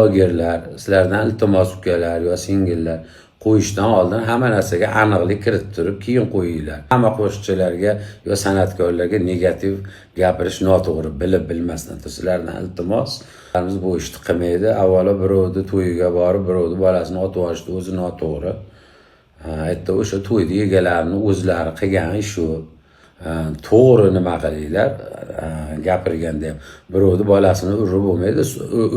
Blogerlar, sizlardan iltimos, ukalar yo singillar, qo'yishdan oldin hamma narsaga aniqlik kiritib turib keyin qo'yinglar. Hamma qo'shiqchilarga yo san'atkorlarga negativ gapirish noto'g'ri, bilib bilmasdan. Sizlardan iltimos, bu ishni qilmaydi. Avvalo birovni to'yiga borib, birovni bolasini otib yuborishni o'zi noto'g'ri. Aytdi, o'sha to'yni egalarini o'zlari qilgan ish u. To'g'ri nima qilinglar, gapirganda ham birovni bolasini urib bo'lmaydi,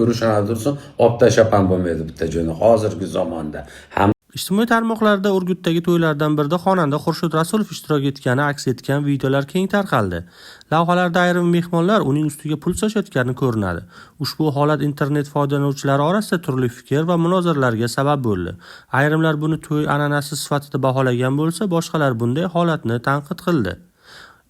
urish ham tursin, olib tashlab ham bo'lmaydi bitta joyni hozirgi zamonda. Hamma Ijtimoiy tarmoqlarda Urgutdagi to'ylardan birida xonanda Xurshid Rasulov ishtirok etgani aks etgan videolar keng tarqaldi. Lavhalarda ayrim mehmonlar uning ustiga pul sochayotgani ko'rinadi. Ushbu holat internet foydalanuvchilari orasida turli fikr va munozaralarga sabab bo'ldi. Ayrimlar buni to'y an'anasi sifatida baholagan bo'lsa, boshqalar bunday holatni tanqid qildi.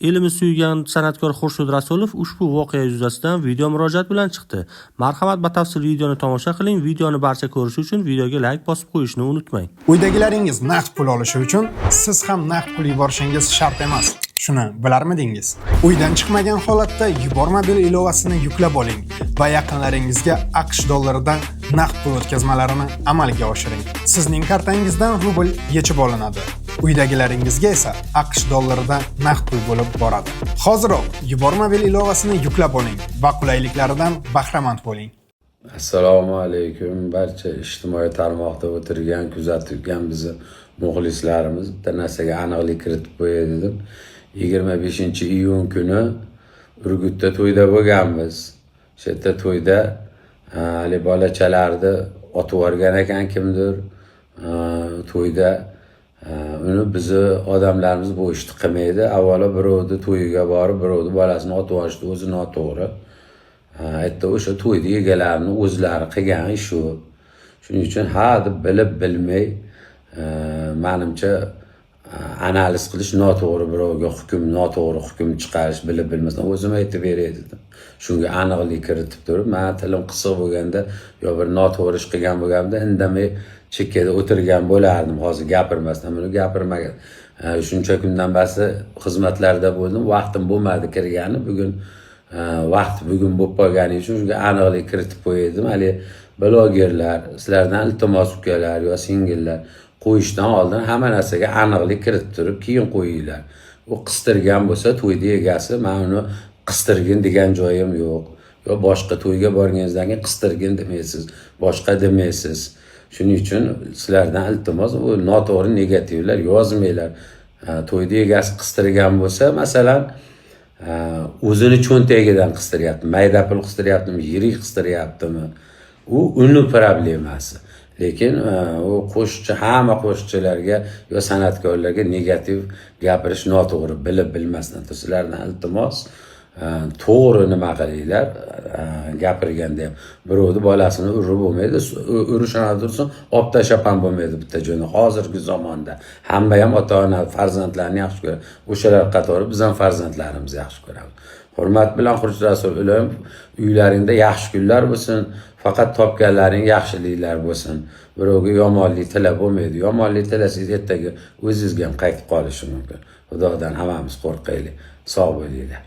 Elimiz suygan san'atkor Xurshid Rasulov ushbu voqea yuzasidan video murojaat bilan chiqdi. Marhamat, batafsil videoni tomosha qiling. Videoni barcha ko'rishi uchun videoga layk bosib qo'yishni unutmang. Uydagilaringiz naqd pul olishi uchun siz ham naqd pul yuborishingiz shart emas. Shuni bilarmidingiz? Uydan chiqmagan holatda Yubor mobil ilovasini yuklab oling va yaqinlaringizga AQSh dollaridan naqd pul o'tkazmalarini amalga oshiring. Sizning kartangizdan rubl yechib olinadi. Uydagilaringizga esa AQSh dollarida naqd pul bo'lib boradi. Hoziroq Yubor mobil ilovasini yuklab oling va qulayliklaridan bahramand bo'ling. Assalomu alaykum barcha ijtimoiy tarmoqda o'tirgan, kuzatgan bizni muxlislarimiz. Bitta narsaga aniqlik kiritib qo'yay dedim. 25-iyun kuni Urgutda to'yda bo'lganmiz. O'sha yerda to'yda haligi bolachalarni otib yuborgan ekan kimdir to'yda. Uni bizni odamlarimiz bu ishni qilmaydi. Avvalo birovni to'yiga borib, birovni bolasini otib yuborishni o'zi noto'g'ri. Aytdi, o'sha to'yni egalarini o'zlari qilgan ish u. Shuning uchun ha deb bilib bilmay, manimcha, analiz qilish noto'g'ri, birovga hukm, noto'g'ri hukm chiqarish bilib bilmasdan. O'zim aytib beray dedim, shunga aniqlik kiritib turib. Man tilim qisiq bo'lganda yo bir noto'g'ri ish qilgan bo'lganimda, indamay chekkada o'tirgan bo'lardim, hozir gapirmasdan. Buni gapirmagan. Shuncha kundan basi xizmatlarda bo'ldim, vaqtim bo'lmadi kirgani. Bugun vaqt bugun bo'lib qolgani uchun shunga aniqlik kiritib qo'yay dedim. Haligi blogerlar, sizlardan iltimos, ukalar yo singillar, qo'yishdan oldin hamma narsaga aniqlik kiritib turib keyin qo'yinglar. U qistirgan bo'lsa to'yni egasi, man uni qistirgin degan joyim yo'q. Yo boshqa to'yga borganingizdan keyin qistirgin demaysiz, boshqa demaysiz. Shuning uchun sizlardan iltimos, u noto'g'ri negativlar yozmanglar. To'yni egasi qistirgan bo'lsa, masalan, o'zini cho'ntagidan qistiryapti, mayda pul qistiryaptimi, yirik qistiryaptimi, u uni problemasi. Lekin u qo'shiqchi, hamma qo'shiqchilarga yo san'atkorlarga negativ gapirish noto'g'ri, bilib bilmasdan. Sizlardan iltimos, to'g'ri nima qilinglar, gapirganda ham birovni bolasini urib bo'lmaydi, urish ham tursin, olib tashlab ham bo'lmaydi bitta joyni hozirgi zamonda. Hamma ham ota ona farzandlarini yaxshi ko'radi, o'shalar qatori biz ham farzandlarimizni yaxshi ko'ramiz. Hurmat bilan, Xurshid Rasul. Ilohim, uylaringda yaxshi kunlar bo'lsin, faqat topganlaring yaxshiliklar bo'lsin. Birovga yomonlik tilab bo'lmaydi, yomonlik tilasangiz, ertaga o'zingizga ham qaytib qolishi mumkin. Xudodan hammamiz qo'rqaylik. Sog' bo'linglar.